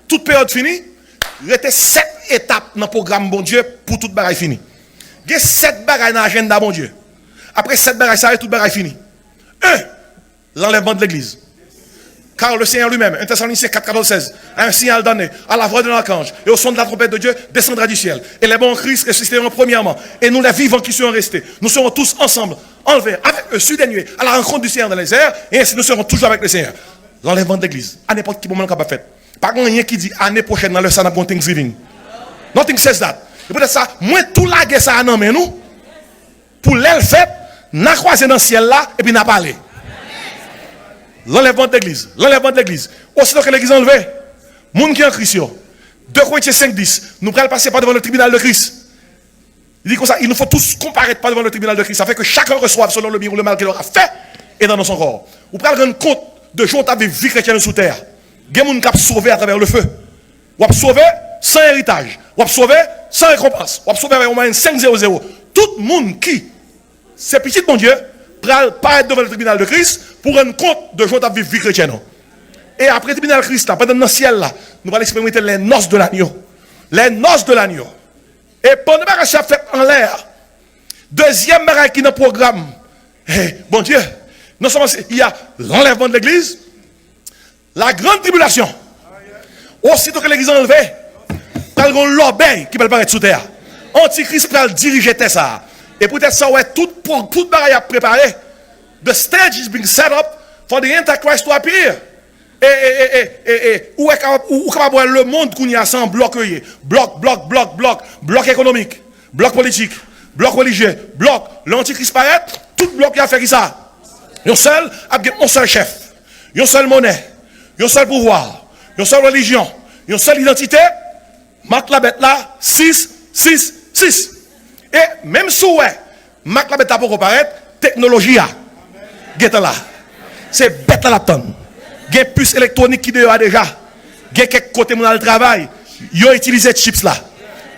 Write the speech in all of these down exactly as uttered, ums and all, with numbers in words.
Tout peryòd fini, rete sèt etap nan pwogram Bondye pou tout bagay fini. Gen sèt bagay nan ajanda Bondye. Apre sèt bagay sa yo, tout bagay fini. Un, l'enlèvement de l'Église. Car le Seigneur lui-même, un Thessaloniciens quatre, quatorze, seize, à un signal donné, à la voix d'un archange, et au son de la trompette de Dieu, descendra du ciel. Et les morts en Christ ressusciteront premièrement, et nous les vivants qui serons restés, nous serons tous ensemble enlevés avec eux sur des nuées à la rencontre du Seigneur dans les airs, et ainsi nous serons toujours avec le Seigneur. L'enlèvement de l'Église, à n'importe quel moment, capable fait. Pa gen anyen ki di ane pwochèn nan lè sa n ap gen Thanksgiving. Nothing says that. E poutèt sa, mwen tou lage sa a nan men nou. Pou lè l fèt, n a kwaze nan syèl la, epi n a pale. L'enlèvement de l'Église, l'enlèvement de l'Église. Aussitôt que l'Église enlevée, moun ki an Kris yo. Deux Corinthiens cinq dix, nou pral pase pa devan le tribunal de Christ. Li di konsa, il nous faut tous comparaître par devant le tribunal de Christ, afin que chacun reçoive selon le bien ou le mal qu'il aura fait, et dans son corps. Ou pral rann kont de jan w t ap viv vi kretyèn ou sou tè a. Gen moun k ap sove atravè le feu. W ap sove san eritaj. W ap sove san rekonpans. W ap sove avèk yon mwayèn senk zewo zewo. Tout moun ki se pitit Bondye pral parèt devan le tribinal de Kris pou rann kont de jan w t ap viv vi kretyèn ou. E apre tribinal Kris la, pandan n nan syèl la, nou pral eksperimante les noces de l'agneau. Les noces de l'agneau. E pandan bagay sa ap fèt anlè a, dezyèm bagay ki nan pwogram, eh, Bondye, non sèlman se, il y a l'enlèvement de l'Église, la grande tribulation, aussitôt que l'Église enlevée, pral gen yon lòbèy ki pral parèt sou tè a. Antikris pral dirije tè sa a. E poutèt sa, w wè tout, pou, tout bagay ap prepare. The stage is being set up for the Antichrist to appear. E, e, e, e, e, e, ou wè kapab, ou, ou kapab wè lemonn kounye a se yon blòk yo ye. Blòk, blòk, blòk, blòk. Blòk ekonomik, blòk politik, blòk relijye, blòk. Lè Antikris parèt, tout blòk yo ap fè kisa? Yon sèl, ap gen yon sèl chèf, yon sèl monè, yon sèl pouvwa, yon sèl relijyon, yon sèl idantite. Mak labèt la, sis, sis, sis. E menm si w wè mak labèt la poko parèt, teknoloji a gentan la. Se bèt la l ap tann. Gen pis elektwonik ki deyò a deja. Gen kèk kote moun al travay, yo itilize chips la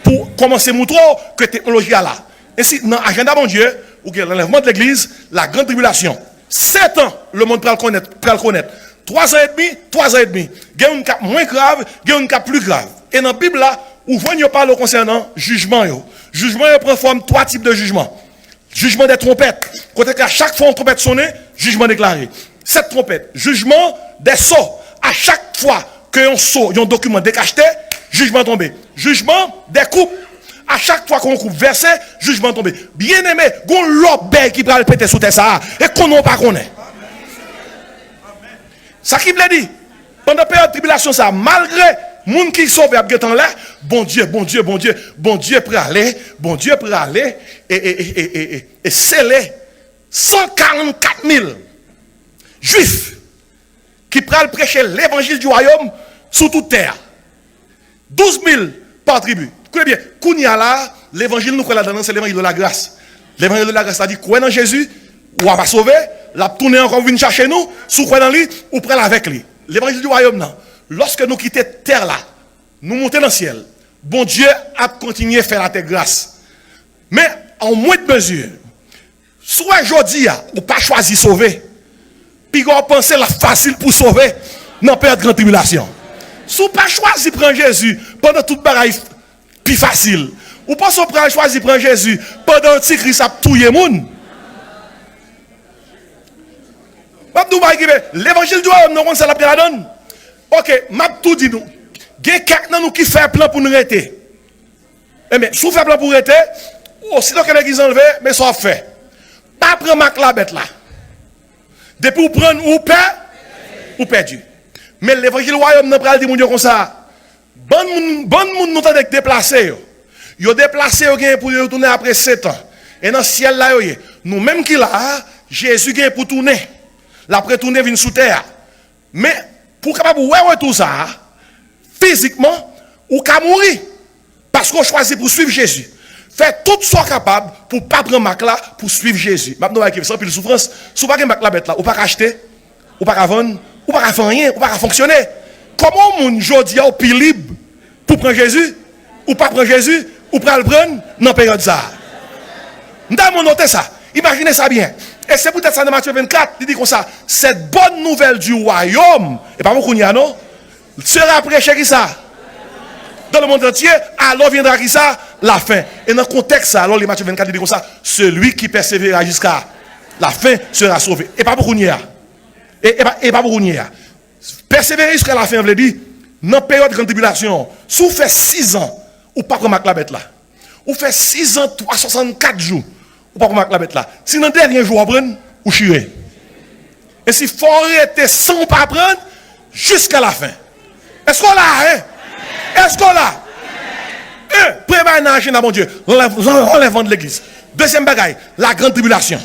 pou kòmanse moutre w ke teknoloji a la. Ensi, nan ajanda Bondye, ou gen l'enlèvement de l'Église, la grande tribulation. Sèt an, lemonn pral konèt, pral konèt. Twa zan edmi, twa zan edmi. Gen youn k ap mwen grav, gen youn k ap pli grav. E nan Bib la, ou jwenn yo pale w konsènan jijman yo. Jijman yo pran fòm twa tip de jijman. Jijman dè twonpèt, kote ke a chak fwa yon twonpèt sonnen, jijman deklare. Sèt twonpèt, jijman dè so, a chak fwa ke yon so, yon dokiman dekachte, jijman tonbe. Jijman dè koup, a chak fwa ke yon koup vèse, jijman tonbe. Byeneme, gon lòbèy ki pral pete sou tè sa a, e konnen w pa konnen. Sa ki vle di, pandan peryòd tribilasyon sa a, malgre moun ki sove ap gentan la, Bondye, Bondye, Bondye, Bondye prale, Bondye prale, e, e, e, e, e, e, e sele san karannkat mil Jwif ki pral preche levanjil di wayòm sou tout tè a. Douz mil pa tribi. Koute byen, kounye a la, levanjil nou kwè ladan l lan, se levanjil de la gras. Levanjil de la gras la di, kwè nan Jezi, w ap sove, l ap tounen ankò vin chache nou, si w kwè nan li, ou pral avèk li. Levanjil di wayòm nan, lòske nou kite tè la, nou monte nan syèl, Bondye ap kontinye fè latè gras. Men, an mwent mezi, si w wè jodi a, ou pa chwazi sove, piga w panse l ap fasil pou sove nan peryòd gran tribilasyon. Si w pa chwazi pran Jezi pandan tout bagay pi fasil, ou panse w pral chwazi pran Jezi pandan Antikris ap touye moun? M ap di w bagay ki vre, levanjil di wayòm nan, w konn sa l ap gen ladan l? Oke, m ap tou di nou, gen kèk nan nou ki fè plan pou n rete. Enben, si w fè plan pou w rete, osito ke legliz anlve, men sa w ap fè. Pa pran mak labèt la. Depi w pran l, ou pè, ou pèdi. Men levanjil wayòm nan pral di moun yo konsa, bann moun, bann moun nou tande k deplase yo, yo deplase, yo genyen pou yo tounen apre sèt an. E nan syèl la yo ye. Nou menm ki la a, Jezi genyen pou tounen. L ap retounen vin sou tè a. Men, pou w kapab wè retou sa a, fizikman, ou ka mouri. Paske w chwazi pou w swiv Jezi. Fè tout sa w kapab pou w pa pran mak la, pou w swiv Jezi. M ap di w bagay ki se anpil soufrans. Si w pa gen mak labèt la, ou pa ka achte, ou pa ka vann, ou pa ka fè anyen, ou pa ka fonksyone. Kòman yon moun jodi a w pi lib pou w pran Jezi, ou pa pran Jezi, ou pral pran l nan peryòd sa a? M ta renmen w note sa. Imajine sa byen. E se poutèt sa nan Matye vennkat, li di konsa, cette bonne nouvelle du royaume, e pa pou kounye a non, sera prêché kisa? Dans le monde entier, alors viendra kisa? La fin. E nan kontèks sa, lè w li Matye vennkat, li di konsa, celui qui persévérera jusqu'à la fin sera sauvé. E pa pou kounye a. E, e pa, e pa pou kounye a. Pèsevere jiska lafen an vle di, nan peryòd grann tribilasyon an, si w fè sizan, ou pa pran mak labèt la. Ou fè sizan, twa san swasannkat jou, ou pa pran mak labèt la. Si nan dènye jou w pran, ou chire. E si fò w rete san w pa pran, jiska lafen. Èske w la, en? Èske w la? En, premye bagay nan ajanda Bondye, lanlèv, lanlèvman de legliz. Dezyèm bagay, la grande tribulation.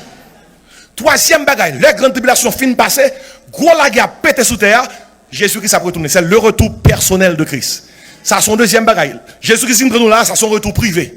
Twazyèm bagay, lè grann tribilasyon fin pase, gwo lagè ap pete sou tè a, Jezi Kris ap retounen. Se le retour personnel de Christ. Sa se yon dezyèm bagay. Jezi Kris vin pran nou la, sa se yon retou prive.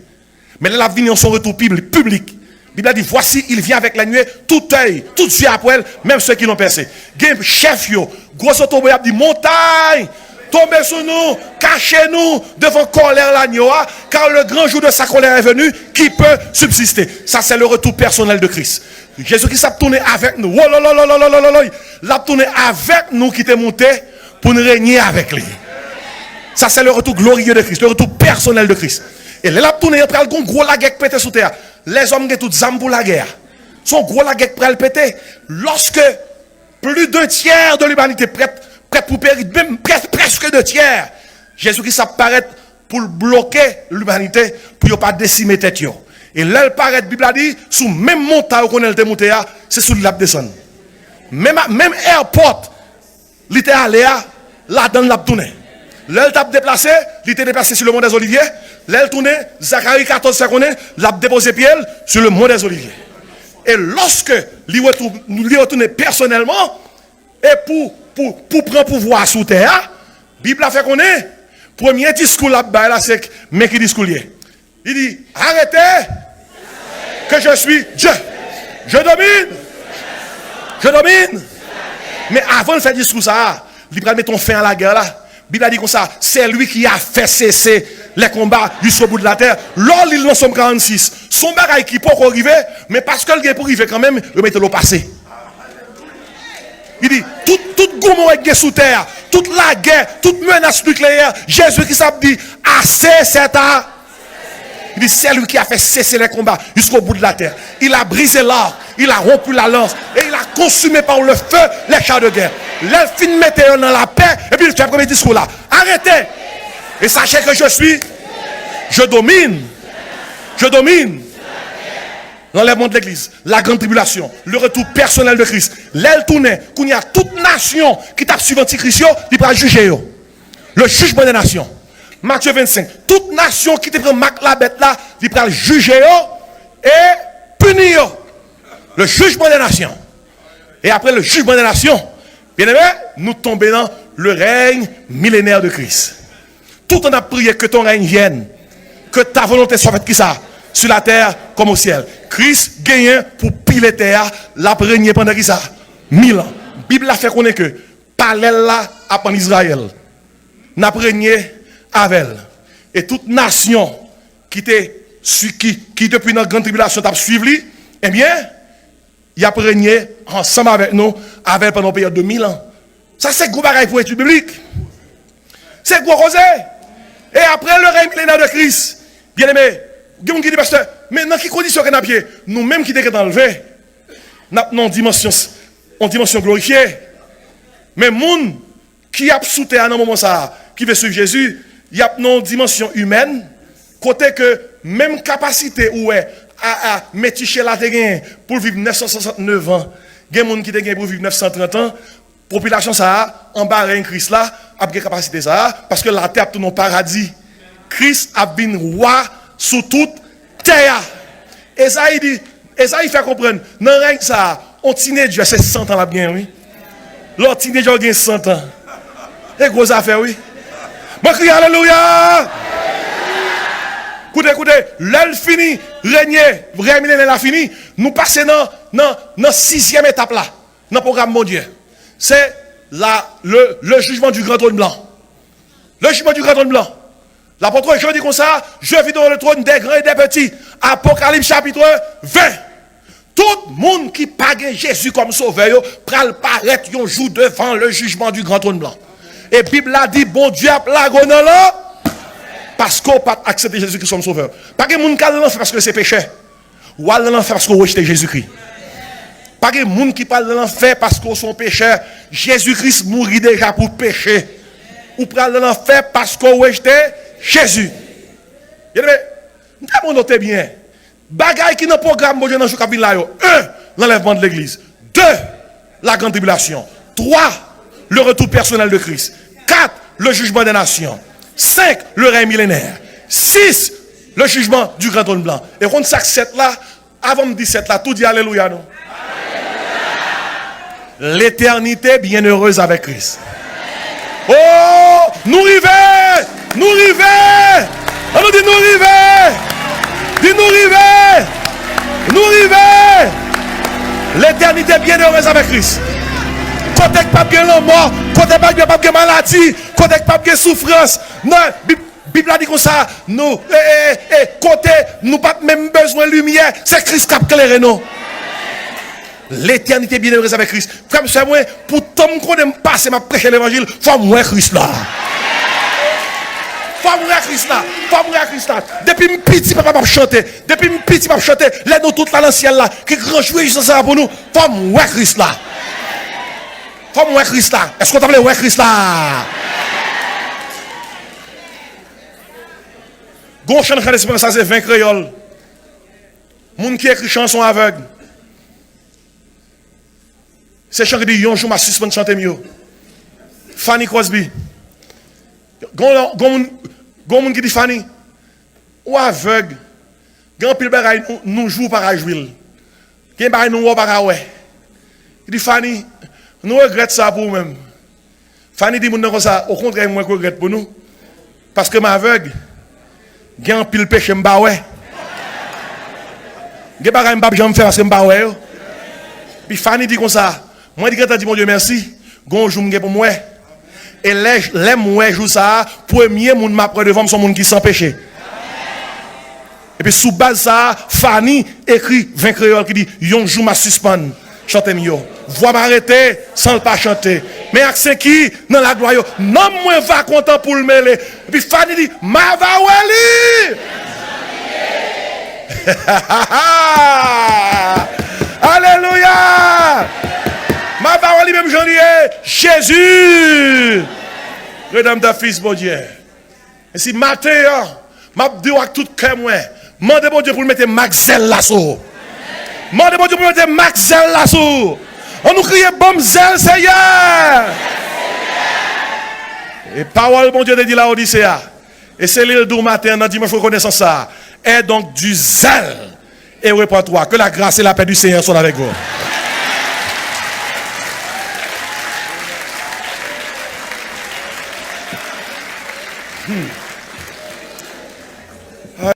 Men lè l ap vini an, se yon retou piblik, piblik. Bib la di, voici, il vient avec les nuées, tout œil, tout yeux ap wè l, même ceux qui l'ont percé. Gen chèf yo, gwo zotobre ap di, montay, tonbe sou nou, kache nou devan kòlè lanyo a, car le grand jour de sa colère est venu, qui peut subsister? Sa se le retour personnel de Christ. Jezi Kris ap tounen avèk nou. Wololololololololoy. L ap tounen avèk nou ki te moute pou n renye avèk li. Sa se le retour glorieux de Christ, le retour personnel de Christ. E lè l ap tounen, pral gon gwo lagè k pete sou tè a. Lèzòm gen tout zam pou lagè a. Se yon gwo lagè k pral pete. Lorsque plus d'un tiers de l'humanité prête, prête pour périr, menm près- presque deux tiers, Jezi Kris ap parèt pou l bloke limanite, pou yo pa desime tèt yo. E lè l parèt, Bib la di, sou menm montay ou konnen l te moute a, se sou li l ap desann. Menm, menm airport li te ale a, ladan l l ap tounen. Lè l t ap deplase, li te deplase sou le mont des Oliviers. Lè l tounen, Zakari katòz fè konnen l ap depoze pye l sou le mont des Oliviers. E lòske li retou- li retounen pèsonèlman, e pou, pou, pou pran pouvwa a sou tè a, Bib la fè konnen, premye diskou l ap bay la, se men ki diskou l ye. Li di, arrêtez, que je suis Dieu. Je domine. Je domine. Men avan l fè diskou sa a, li pral mete yon fen a lagè la. Bib la di konsa, c'est lui qui a fait cesser les combats jusqu'au bout de la terre. Lò w li l nan Sòm karannsis, se yon bagay ki poko rive, men paske l gen pou rive kanmenm, yo mete l o pase. Li di, tout, tout goumen w gen sou tè a, tout lagè, tout menas nikleyè, Jezi Kris ap di, assez, c'est a- Il dit, c'est lui qui a fait cesser les combats jusqu'au bout de la terre. Il a brisé l'arc, il a rompu la lance, et il a consumé par le feu les chars de guerre. Lè l fin mete yo nan lapè, epi l fè premye diskou la. Arrêtez et sachez que je suis, je domine, je domine. Lanlèvman de legliz, la grande tribulation, le retour personnel de Christ. Lè l tounen, kounye a tout nasyon ki t ap swiv antikris yo, li pral jije yo. Le jugement des nations. Matye vennsenk. Tout nasyon ki te pran mak labèt la, li pral jije yo e pini yo. Le jugement des nations. E apre le jugement des nations, byeneme, nou tonbe nan le règne millénaire de Christ. Tout an ap priye, que ton règne vienne, que ta volonté soit faite, kisa? Sur la terre comme au ciel. Kris genyen pou pile tè a, l ap renye pandan kisa? Mil an. Bib la fè konnen ke palè l la ap ann Izrayèl. N ap renye avè l. E tout nasyon ki te sui-, ki, ki depi nan grann tribilasyon t ap swiv li, ebyen, y ap renye ansanm avèk nou, avè l pandan yon peryòd de mil an. Sa se gwo bagay pou etid biblik. Se gwo koze. E apre le règne millénaire de Christ, byeneme, gen moun ki di, pastè, men nan ki kondisyon ke n ap ye? Nou menm ki te gentan leve, n ap nan yon dimansyon, yon dimansyon glorifye. Men moun ki ap sou tè a nan moman sa a, ki vle swiv Jezi, y ap nan yon dimansyon imèn, kote ke menm kapasite ou wè a, a Metichela te genyen pou l viv nèf san swasantnèf an, gen moun ki te genyen pou viv nèf san trant an, popilasyon sa a, anba rèy Kris la, ap gen kapasite sa a, paske latè ap tounen yon paradi. Kris ap vin wa sou tout tè a. Ezayi di, Ezayi fè konprann, nan rèy sa a, on tinedjè se san tan l ap genyen, wi. Lè w tinedjè w gen san tan. E gwo zafè, wi. Mwen kriye alelouya! Koute, koute, lè l fini renye, rèy milenè la fini, nou pase nan, nan, nan sizyèm etap la, nan pwogram Bondye. Se la, le, le jugement du grand trône blanc. Le jugement du grand trône blanc. Lapot Jan di konsa, je vis devant le trône des grands et des petits. Apokalips chapitre ven. Tout moun ki pa gen Jezi kòm sovè yo pral parèt yon jou devan le jugement du grand trône blanc. E Bib la di Bondye ap lage w nan lanfè paske w pa t aksepte Jezi Kris kòm sovè. Pa gen moun k al nan lanfè paske se pechè. Ou al nan lanfè paske w rejte Jezi Kris. Pa gen moun ki pral nan lanfè paske w se yon pechè. Jezi Kris mouri deja pou peche. Ou pral nan lanfè paske w rejte Jezi. Byeneme, m ta mande w te byen. Bagay ki nan pwogram Bondye nan jou k ap vin la yo. Un, l'enlèvement de l'église. Deux, la grande tribulation. Trois, le retour personnel de Christ. Quatre, le jugement des nations. Cinq, le règne millénaire. Six, le jugement du grand trône blanc. E konn sa k sèt la? Avan m di sèt la, tou di alelouya non. L'éternité bienheureuse avec Christ. Oh, nou rive! Nou rive! An nou di nou rive! Di nou rive! Nou rive! L'éternité bienheureuse avec Christ. Kote k p ap gen lanmò, kote k p ap gen, p ap gen maladi, kote k p ap gen soufrans. Non, Bib, Bib la di konsa, nou, e, e, e, kote nou p ap menm bezwen limyè, se Kris k ap klere nou. L'éternité bienheureuse avec Christ. Frè m, sè mwen, pou tan m konnen m pase, m ap preche levanjil, fò m wè Kris la. Fò m wè Kris la. Fò m wè Kris la. Depi m piti, papa m ap chante. Depi m piti, m ap chante. Lè nou tout la nan syèl la, ki gran jou rejwisans sa pou nou, fò m wè Kris la. Fò m wè Kris la. Èske w ta vle wè Kris la? Gon chan k chante sou sa, se Ven Kreyòl. Moun ki ekri chan an se yon avèg. Se chan ki di yon jou m a sispann chante m yo. Fanny Crosby. Gon, gon moun, gon moun ki di Fanny, ou avèg. Gen anpil bagay nou, nou jwe ou pa ka jwe l. Gen bagay nou wè ou pa ka wè. Li di Fanny, nou regrèt sa pou ou menm. Fanny di moun nan konsa, okontrè, mwen k regrèt pou nou. Paske m avèg. Gen anpil peche m pa wè. Gen bagay m p ap janm fè paske m pa wè yo. Epi Fanny di konsa, mwen t gentan di Bondye mèsi, gon jou m gen pou m wè. E lè, lè m wè jou sa a, premye moun m ap wè devan m se yon moun ki san peche. Epi sou baz sa a, Fanny ekri Ven Kreyòl ki di, yon jou m a sispann chante m yo. Vwa m a rete san l pa chante. Men ak sen ki nan laglwa yo, nanm mwen va kontan pou l mele. Epi Fanny di, m a va wè li! Alelouya! M a va wè li menm jan li ye. Jezi! Redanmtè, Fis Bondye. Ensi, maten an, m ap di w ak tout kè mwen, mande Bondye pou l mete mak zèl la sou ou. Mande Bondye pou l mete mak zèl la sou ou. An nou kriye, ban m zèl, Seyè! E pawòl Bondye te di Lawodise a, e se li l di w maten an nan dimanch rekonesans sa a, aie donc du zèle et repens-toi. Que la grâce et la paix du Seigneur soient avec vous. Hmm.